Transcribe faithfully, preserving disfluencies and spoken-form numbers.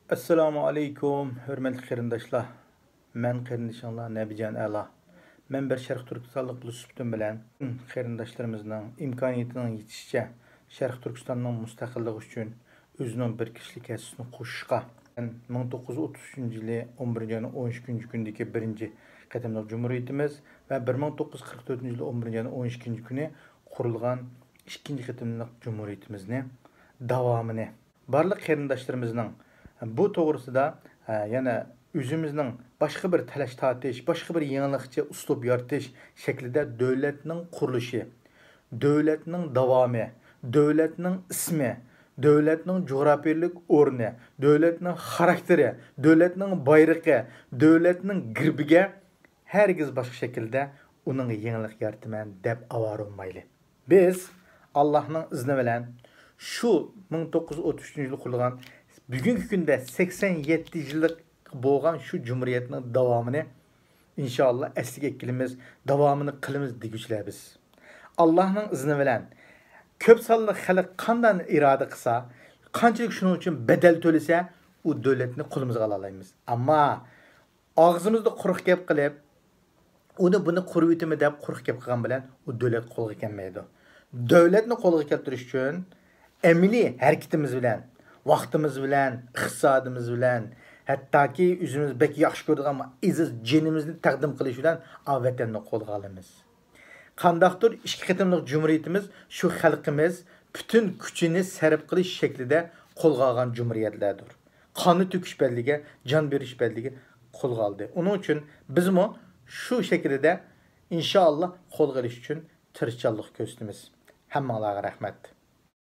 ئەسسالامۇ ئەلەيكۇم، ھۆرمەتلىك قېرىنداشلار. مەن قېرىندىشىڭلار نەبىجان ئەلا. مەن بىر شەرقىي تۈركىستانلىق بولۇش سۈپىتىم بىلەن، قېرىنداشلىرىمىزنىڭ ئىمكانىيىتىنىڭ يېتىشىچە شەرقىي تۈركىستاننىڭ مۇستەقىللىقى ئۈچۈن ئۆزىنىڭ بىر كىشىلىك ھەسسىسىنى قوشۇشقا، مىڭ توققۇز يۈز ئوتتۇز ئۈچىنچى يىلى ئون بىرىنچى ئاينىڭ ئون ئىككىنچى كۈنىدىكى بىرىنچى قېتىملىق جۇمھۇرىيىتىمىز ۋە بىر مىڭ توققۇز يۈز قىرىق تۆتىنچى يىلى ئون بىرىنچى ئاينىڭ ئون ئىككىنچى كۈنى قۇرۇلغان ئىككىنچى قېتىملىق جۇمھۇرىيىتىمىزنى داۋامىنى، بارلىق قېرىنداشلىرىمىزنىڭ بۇ توغرىسىدا، ئە، يەنە ئۆزىمىزنىڭ باشقا بىر تەلەش تارتىش، باشقا بىر يېڭىلىقچە ئۇسلۇب يارىتىش شەكلىدە دۆلەتنىڭ قۇرۇلۇشى، دۆلەتنىڭ داۋامى، دۆلەتنىڭ ئىسمى، دۆلەتنىڭ جۇغراپىيەلىك ئورنى، دۆلەتنىڭ خاراكتېرى، دۆلەتنىڭ بايرىقى، دۆلەتنىڭ گېربىگە ھەرگىز باشقا شەكىلدە ئۇنىڭغا يېڭىلىق يارىتىمەن دەپ ئاۋارە بولمايلى. بىز ئاللاھنىڭ ئىزنى بىلەن شۇ مىڭ توققۇز يۈز ئوتتۇز ئۈچىنچى يىلى قۇرۇلغان، بۈگۈنكى كۈندە سەكسەن يەتتە يىللىق بولغان شۇ جۇمھۇرىيەتنىڭ داۋامىنى ئىنشائاللا ئەسلىگە ئەكېلىمىز، داۋامىنى قىلىمىز دېگۈچىلەر بىز. ئاللاھنىڭ ئىزنى بىلەن كۆپ سانلىق خەلق قانداق ئىرادە قىلسا، قانچىلىك شۇنىڭ ئۈچۈن بەدەل تۆلىسە، ئۇ دۆلەتنى قولىمىزغا ئالالايمىز. ئەمما ئاغزىمىزدا قۇرۇق گەپ قىلىپ، ئۇنى بۇنى قۇرۇۋېتىمەن دەپ قۇرۇق گەپ قىلغان بىلەن ئۇ دۆلەت قولغا كەلمەيدۇ. دۆلەتنى قولغا كەلتۈرۈش ئۈچۈن ئەمەلىي ھەرىكىتىمىز بىلەن، ۋاقتىمىز بىلەن، ئىقتىسادىمىز بىلەن، ھەتتاكى ئۆزىمىز بەك ياخشى كۆرىدىغان ئەزىز جېنىمىزنى تەقدىم قىلىش بىلەن ئا ۋەتەننى قولغا ئالىمىز. قانداقتۇر ئىككى قېتىملىق جۇمھۇرىيىتىمىز شۇ خەلقىمىز پۈتۈن كۈچىنى سەرپ قىلىش شەكلىدە قولغا ئالغان جۇمھۇرىيەتلەردۇر. قاننى تۆكۈش بەدىلىگە، جان بېرىش بەدىلىگە قولغا ئالدى. ئۇنىڭ ئۈچۈن بىزمۇ شۇ شەكىلدە ئىنشائاللا قولغا ئېلىش ئۈچۈن تىرىشچانلىق كۆرسىتىمىز. ھەممىڭلارغا رەھمەت.